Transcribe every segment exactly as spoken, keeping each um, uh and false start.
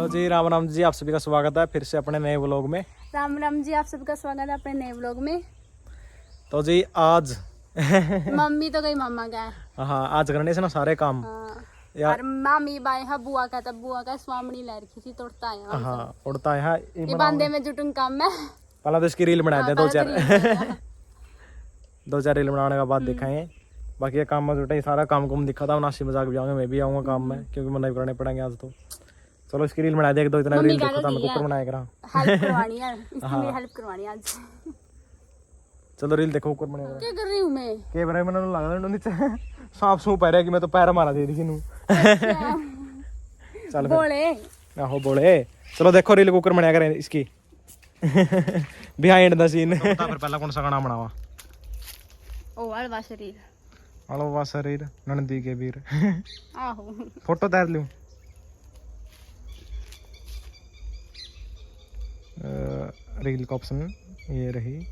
तो जी, राम राम जी, आप सभी का स्वागत है फिर से अपने नए व्लॉग में। राम राम जी, आप सभी का स्वागत है अपने नए व्लॉग में। तो जी, आज मम्मी तो गई मामा का। हाँ, आज करने से ना सारे काम। हाँ। यार। और मामी बाय है बुआ का, तब बुआ का स्वामणी ला रखी थी, तोड़ता है। हाँ, उड़ता है। हाँ, ये बांधे में जुटूं काम में। पहला तो इसकी रील बना हाँ, दे, दो पहले चार। तो रील बना। दो चार रील बनाने के बाद हम्म। दिखाएं। बाकी ये काम में जुटे, सारा काम कुम दिखा था, नासी मजाक भी आऊंगा, मैं भी आऊंगा काम में, हम्म। क्योंकि मना भी करने पड़ेंगे आज तो। चलो, इसकी रील बना दे, एक दो इतना मम्मी रील कह देखो, तो रही हमें है, कुकर बनाया करा। हेल्प करवानी है, इसकी हाँ। मेरी हेल्प करवानी है आज। चलो, रील देखो, कुकर बनाया करा। क्या कर रही हूँ मैं? के बरे मैंने लगा दो नीचे। सांप सूप आ रहा है कि मैं तो पैर मारा दे रही हूँ। अच्छा। चल फिर। बोले। आहो, बोले। चलो, देखो, रील कुकर बनाया करें इसकी। Behind the scene। तो बता फिर, पहला कौन सा गाना बनावा? ओ, हलवा शरीर। हलवा शरीर, नंदी के वीर। आहो। फोटो तैर लूं? अ, रील का ऑप्शन ये रही।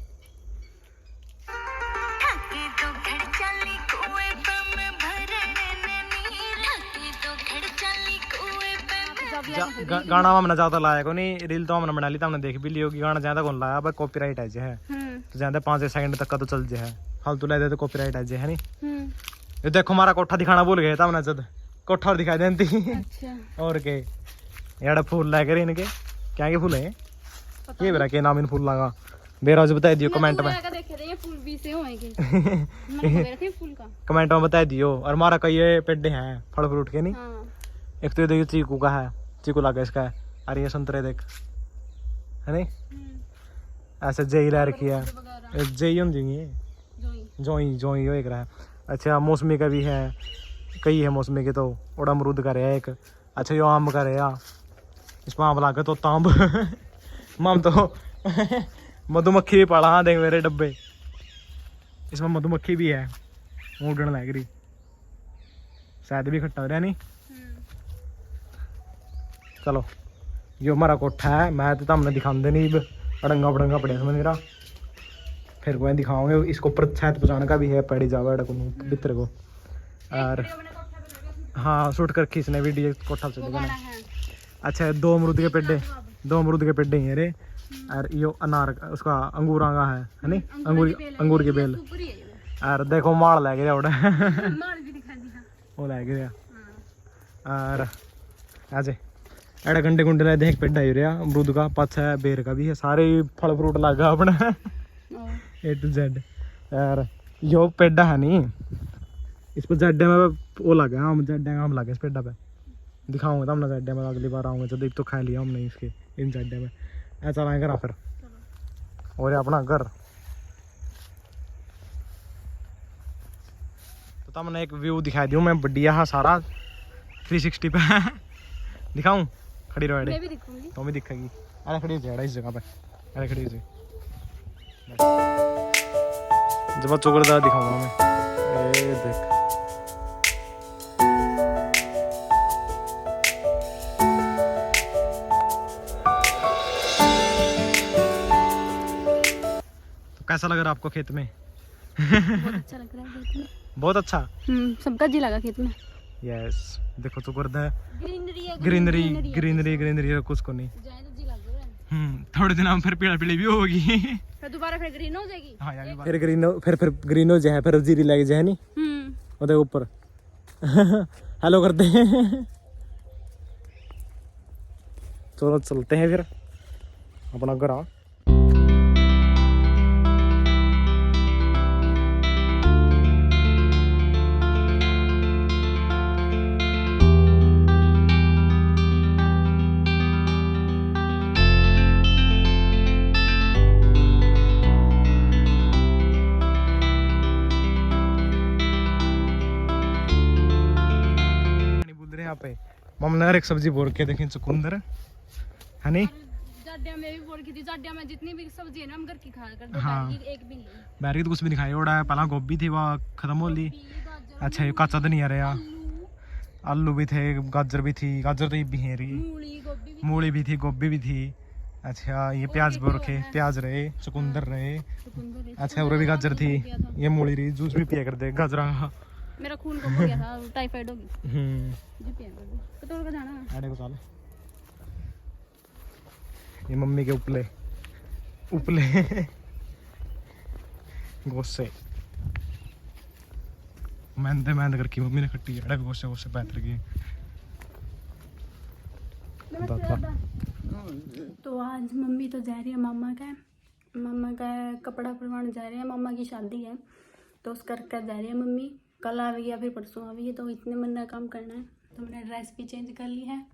जा-, गा-, गाना हमने ज्यादा लाया को नहीं, रील तो हमने बना ली, तो हमने देख भी लियो कि गाना ज्यादा कौन लाया, पर कॉपीराइट आ जाए। हम्म। तो ज्यादा पाँच सेकंड तक का तो चल जाए, फालतू ले दे तो कॉपीराइट आ जाए, है नहीं? हम्म। ये देखो, हमारा कोठा दिखाना भूल गए था हमने, जद कोठा और दिखा देती। अच्छा। और के, यार, फूल लेकर इनके, क्या के फूल है? पता ये नहीं। बेरा के नाम इन फूल लगा। बेरा जो बता दियो कमेंट में। देखे थे ये फूल भी से होएंगे। मैंने कहा, बेरा थे फूल का। कमेंट में बता दियो। और हमारा कई ये पेड़ हैं फल फ्रूट के नहीं। हाँ। एक तो ये देखियो चीकू का है, चीकू लगा इसका है। और ये संतरे देख, है नहीं? हम्म। ऐसे जेई ला रखी है। वगैरह। ये जेई होंदी नहीं है। जोई। जोई, जोई हो एक रहा है। अच्छा, मौसमी का भी है, कई है मौसमी के तो। ओड़ा अमरूद का रहा है एक। अच्छा, यो आम का रहा। इसमें आम लागे तो तांब। माम तो मधुमक्खी भी पाला। हाँ, देख मेरे डब्बे, इसमें मधुमक्खी भी है, उड़न लग रही। शायद भी इकट्ठा हो रहा नहीं। हम्म। चलो, यो हमारा कोठा है, मैं तो तमने दिखाते नहीं, इब अड़ंगा बड़ंगा पड़े समझ रहा। फिर कोई दिखाओगे, इसको ऊपर छत पहुँचाने का भी है, पड़ी जावा एड़ा को भीतर को। और हाँ, शूट करके इसने वीडियो कोठा चले गया। अच्छा, दो अमरूद के पेड्डे, दो अमरूद के पेड्डे ही हैं रे। हम्म। और यो अनार, उसका अंगूर आंगा है, है नी? हम्म, अंगूर, अंगूर की बेल। और देखो, माल लग रहा उड़ा। माल भी दिखा दिया। वो लग गया। हाँ। और आज एड़ा गंडे गुंडे ने देख पेड्डा ही रहा अमरूद का, पाछा बेर का भी है, सारे ही फल फ्रूट लागा अपना। हाँ। A to Z। यार, यो पेड्डा है नी, इस पर जड्डे में वो लगा, हम जड्डे में हम लगे इस पेड्डा पे। दिखाऊंगा तुमने जड्डे में, अगली बार आऊंगा जब, तो खा लिया हमने इसके, इन जड्डे में। ऐसा चलाएंगे घर फिर। चलो। और ये अपना घर। तो तुमने एक व्यू दिखा दियो मैं बढ़िया हाँ सारा थ्री सिक्सटी पे। दिखाऊं? खड़ी रहो एड़े। मैं भी दिखूंगी। तो भी दिखेगी। अरे खड़ी हो जा इस जगह पे। अरे खड़ी हो जा। जब चौकरदार दिखाऊंगा मैं। ए देख। तो कैसा लग रहा आपको खेत में? बहुत अच्छा लग रहा है खेत में। बहुत अच्छा। हम्म, सबका जी लगा खेत में। यस, देखो तो गर्दा है। ग्रीनरी है, ग्रीनरी, ग्रीनरी है, ग्रीनरी, कुछ ग्रीनरी, को नहीं। जाए तो जी लग रहा है। हम्म, थोड़े दिन में फिर पीला पीली भी होगी। फिर दोबारा फिर ग्रीन हो जाएगी। हाँ यार, ये बात फिर ग्रीन हो, फिर, फिर ग्रीन हो जाए, फिर जीरी लग जाए नहीं। हम्म। उधर ऊपर हेलो कर दे। चलो चलते हैं फिर अपना घर। बोल रहे हैं यहाँ पे। मम्मी ने हर एक सब्जी बोर के देखें, चुकंदर, है नी? जाड्या में भी बोर की थी। जाड्या में जितनी भी सब्जी है ना, हम घर की खाया करते हैं, हाँ। बाहर की एक भी नहीं। बाहर की तो कुछ भी नहीं खाई। ओड़ा पहला गोभी थी, वह खत्म हो ली। गोभी, गाजर, अच्छा, ये मूली, काचा तो नहीं आ रहा। आलू। आलू भी थे, गाजर भी थी, गाजर तो ये भी है रही। मूली, गोभी भी मूली थी। भी थी, गोभी भी थी। अच्छा, ये और प्याज ये बोर तो के, है। प्याज रहे, चुकंदर हाँ। रहे। चुकंदर रहे। अच्छा, और भी गाजर थी। ये मूली रही, जूस भी पिया कर दे गाजरा का। मेरा खून कम हो गया था, टाइफाइड हो गई। हम्म। जी पिया कर दे। तो तोड़ के जाना। आड़े को चल। ये मम्मी के उपले, उपले गोसे। मेहनत, मेहनत करके मम्मी ने खट्टी जड़ा गोसे, गोसे बेहतर की। दादा। तो आज मम्मी तो जा रही है मामा का, मामा का कपड़ा परवान जा रहे हैं, मामा की शादी है, तो उस करके जा रही है मम्मी। कल आवेगी या फिर परसों आवेगी, तो इतने महीना काम करना है। तो मैंने ड्रेस भी चेंज कर ली है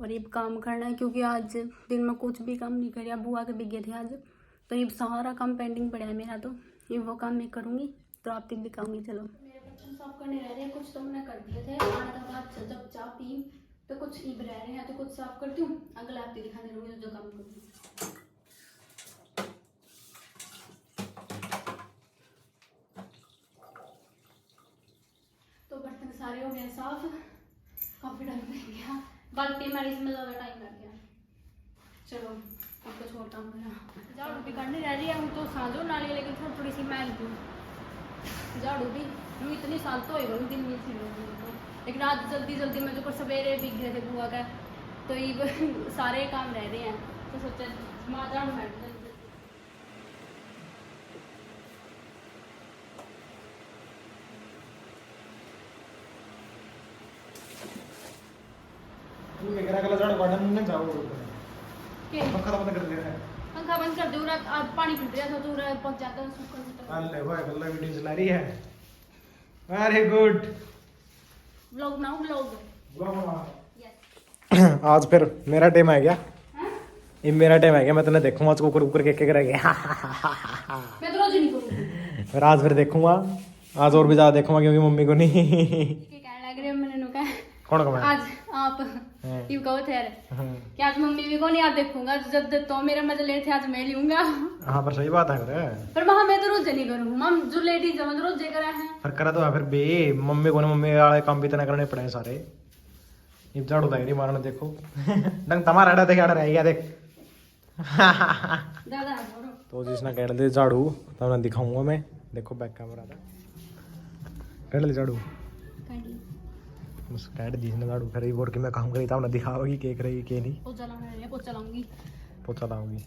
और ये काम करना है, क्योंकि आज दिन में कुछ भी काम नहीं करिया, बुआ के बिगे थे आज, तो ये सारा काम पेंडिंग पड़ा है मेरा, तो ये वो काम मैं करूँगी, तो आप तक दिखाऊंगी। चलो, मेरे बर्तन साफ करने रह रहे हैं, कुछ तो मैंने कर दिए थे, आने के बाद जब चाय पी तो कुछ ईब रह रहे हैं, तो कुछ साफ करती हूँ, अगले हफ्ते दिखाने रहूंगी जो काम करूँगी। तो बर्तन सारे हो गए साफ, काफी टाइम लग गया, बाल्टी मारी इसमें ज्यादा टाइम लग गया। चलो, अब कुछ और काम करा। झाड़ू भी करनी रह रही है, हम तो सांझो नाली, लेकिन थोड़ी थोड़ी सी मैल थी झाड़ू भी। यूं इतनी साल तो होएगा, दिन नहीं थी लोग तो। लेकिन आज जल्दी जल्दी में जो सवेरे भीग गए थे बुआ का, तो ये सारे काम रह रहे हैं, तो सोचा माँ झाड़ू मार दे। तू देख रहा, अगला झाड़ू काटने नहीं जाओ। के? पंखा तो बंद कर दे रहा है। पंखा बंद कर दे, उरा, आ, पानी फिर रहा था, तो उरा पहुंच जाता है, सूखा सूखा। अरे वाह, अगला वीडियो चला रही है। Very good। व्लॉग बनाओ, व्लॉग। व्लॉग बना। Yes। आज फिर मेरा टाइम आ गया। हाँ? ये मेरा टाइम आ गया, मैं तन्ने देखूंगा आज कुकर कुकर के के करेगा। मैं तो रोज नहीं करूंगी। फिर आज फिर देखूंगा, आज और भी ज्यादा देखूंगा क्योंकि मम्मी को नहीं। के कहने लग रहे हो, मैंने नु कहा। कौन कमाया? आज आप हैं। क्यों कहो थे यार? हैं। कि आज मम्मी भी को नहीं, आप देखूंगा, जब तक तो मेरा मजा लेट है, आज मैं लूंगा। हाँ, पर सही बात है, करे। पर वहाँ मैं तो रोज नहीं करूँ, मम जो लेडीज है, वो तो रोज करा है। पर करा तो है फिर भी, मम्मी को नहीं, मम्मी वाले काम भी इतना करने पड़े हैं सारे। ये झाड़ू लग रही मारने, देखो। डंग तुम्हारा अड़ा देख, अड़ा रह गया, देख। दादा, छोड़ो। तो जिसने काट ले झाड़ू, तो मैं दिखाऊंगा मैं। देखो बैक कैमरा था। काट ले झाड़ू। काट ले। बस काट दी इसने झाड़ू, फिर और कि मैं काम करी, तो मैं दिखाओगी के करेगी, के नहीं। पोछा लाऊंगी, पोछा लाऊंगी। पोछा लाऊंगी।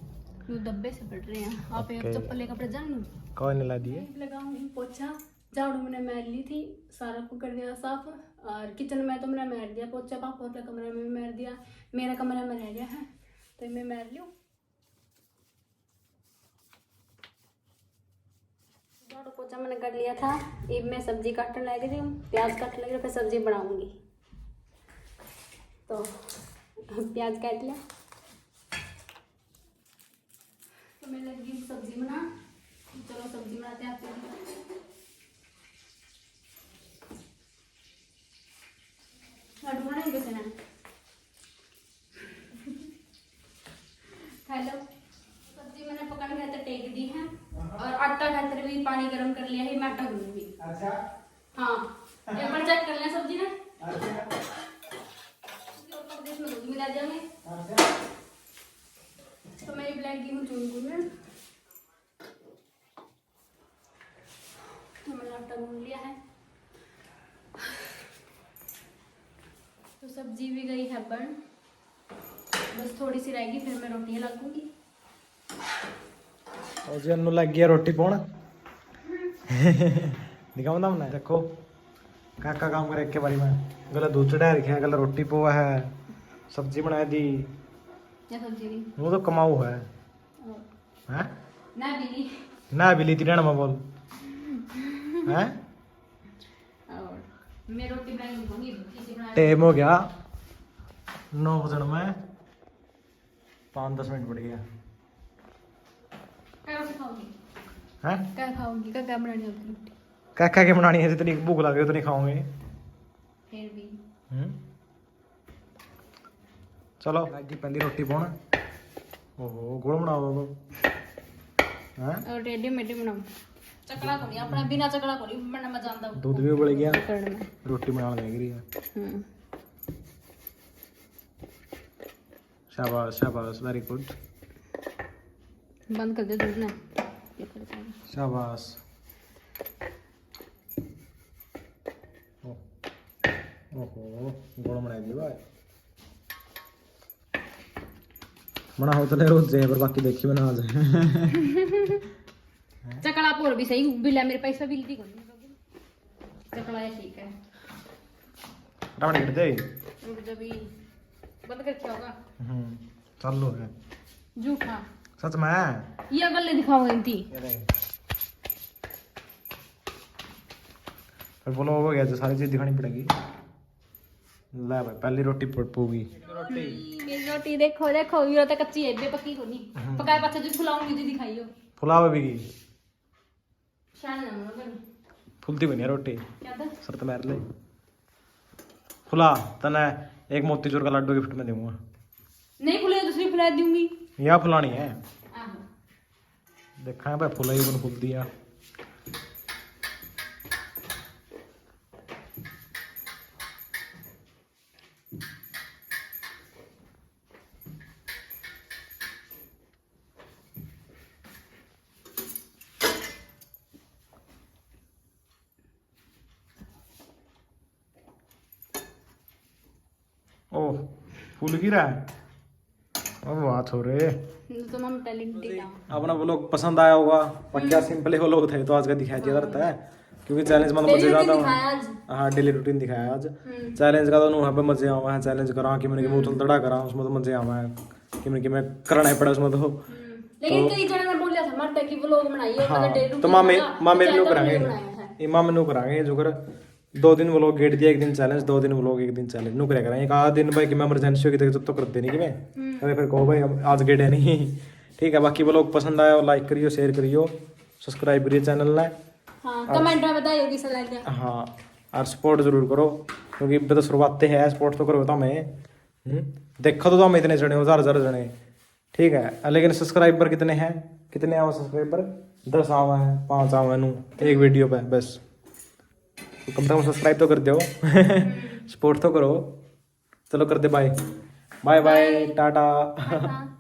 ये डब्बे से पड़ रहे हैं। आप एक OK। चप्पल लेकर पड़ जाऊंगी। कोई नहीं ला दिए। लगाऊंगी पोछा। झाड़ू मैंने मार ली थी, सारा को कर दिया साफ। और किचन में तो मैंने मार दिया पोछा, पापा के कमरे में भी मार दिया, मेरा कमरा में रह गया है, तो मैं मार लूँ। झाड़ू पोछा मैंने कर लिया था, इब मैं सब्जी काटने लग रही हूँ, प्याज काटने लग रही हूँ, फिर सब्जी बनाऊंगी। तो प्याज काट लिया। तो मैं लगी हूँ सब्जी बना। चलो सब्जी बनाते हैं आपके लिए। लड्डू बनाएंगे से ना। हेलो, सब्जी मैंने पकने खातर टेक दी है और आटा खातर भी पानी गर्म कर लिया है, मैं आटा गूंदूंगी। अच्छा। हाँ, एक बार चेक कर लें सब्जी ना। अच्छा। उसके ऊपर देश में दूध मिला देंगे। अच्छा। तो मैं ये ब्लैक गेहूँ चुन दूँ मैं। तो मैंने आटा गूंद लिया है। तो सब्जी भी गई है बन, बस थोड़ी सी रहेगी, फिर मैं रोटियां लगाऊंगी। और जी अन्नू लग गया रोटी पाउण। दिखाऊं ना हमने, देखो काका काम करे के बारी में, गला दूध चढ़ा रखे है, गला रोटी पोवा है, सब्जी बना दी। क्या सब्जी दी? वो तो कमाऊ है। और? हैं? ना भी ली। ना भी ली, तिरण में बोल। हैं? और मैं रोटी बनाई, मम्मी खींची बना। टाइम हो गया नौ बजण में। पाँच दस मिनट बढ़ गया। क्या रोटी खाओगी? हैं? क्या खाओगी? क्या, क्या बनानी होगी रोटी? क्या, क्या, क्या बनानी है? जितनी भूख लगे उतनी खाओगे। फिर भी। हम्म। चलो, लग गई पहली रोटी पाउण। ओहो, गोल बना दो तो। हैं? और टेढ़ी मेढ़ी बनाओ। चकला को नहीं, अपना बिना चकला को नहीं बनना मजा आंदा। दूध भी उबल गया। करना। रोटी बनाने लग रही है। हम्म। शाबाश, शाबाश, very good। बंद कर दे दूध ना। ये कर दे। शाबाश। ओ-, ओहो, गोल बना दिया भाई। मना हो तो ले रोज जाए, पर बाकी देखी बना आज। चकला पोर भी सही, बिल्ला मेरे पैसा बिलती कोनी। चकला ये ठीक है। रावण गिर दे। रुक जा भी। बंद करके होगा। हम्म, चालू है। झूठा। सच में। ये गल्ले दिखाओ इनती। ये देख। फिर ब्लॉग हो गया तो सारी चीज दिखानी पड़ेगी। ले भाई, पहली रोटी प-, पूगी। मेरी रोटी देखो, देखो, ये तो कच्ची है, बे पक्की कोनी। हम्म। पकाए पाछे जो फुलाऊंगी जी, दिखाइयो। फुलावे भी की। शान ना मनो करो। फुलती बनी है रोटी। क्या था? शर्त मार ले। फुला, तने एक मोतीचूर का लड्डू गिफ्ट में दूंगा। नहीं फुले, दूसरी फुला दूंगी। या फुलानी है। आहो। देखा है भाई, फुलाई बन फुलती है। ओ, फूल गिरा है। ओ, वाह छोरे। तो मम टैलेंटेड है। अपना व्लॉग पसंद आया होगा, पक्का हम्म। सिंपल ही व्लॉग थे, तो आज का दिखा दिया हाँ। करता है, क्योंकि चैलेंज में तो डेली मजे रूटीन ज्यादा दिखाया हुआ। आज। हाँ, डेली रूटीन दिखाया आज। हम्म। चैलेंज का तो वहाँ पे मजे आवा है, चैलेंज करा, कि मैंने हम्म। बोतल तड़ा करा, उसमें तो मजे आवा है, कि मैंने, कि मैं करना ही पड़ा उसमें तो। हम्म। लेकिन तो कई जने ने बोलिया था मारे तै कि व्लॉग बनाइए, हाँ, मतलब डेली तो रूटीन मामे, वाला, मामे तो न्यू ज्यादा करांगे। वीडियो बनाया है। ये मामे न्यू करांगे, जो कर दो दिन व्लॉग गेट दिया, एक दिन चैलेंज, दो दिन व्लॉग, एक दिन चैलेंज, न्यू करया करा। एक आध दिन भाई कि मैं इमरजेंसी होगी तो जब तो करते नहीं कि मैं। हम्म। अरे फिर कहो भाई, हम आज गेट है नहीं। ठीक है, बाकी व्लॉग पसंद आया हो, लाइक करियो, शेयर करियो, सब्सक्राइब करिए चैनल ने। हाँ, और कमेंट में बताइयो किसा लग गया। हाँ, और सपोर्ट जरूर करो, क्योंकि इब्बे तो शुरुआत है, सपोर्ट तो करो तो हमें। हम्म, देखो तो हमें इतने जने हो, हजार हजार जने, ठीक है, लेकिन सब्सक्राइबर कितने हैं, कितने आवे सब्सक्राइबर? दस आवे हैं, पाँच आवे नू एक वीडियो पे बस। तो कम से कम सब्सक्राइब तो कर दो, सपोर्ट तो करो। चलो कर दे bye, bye bye, bye. Tata. Tata.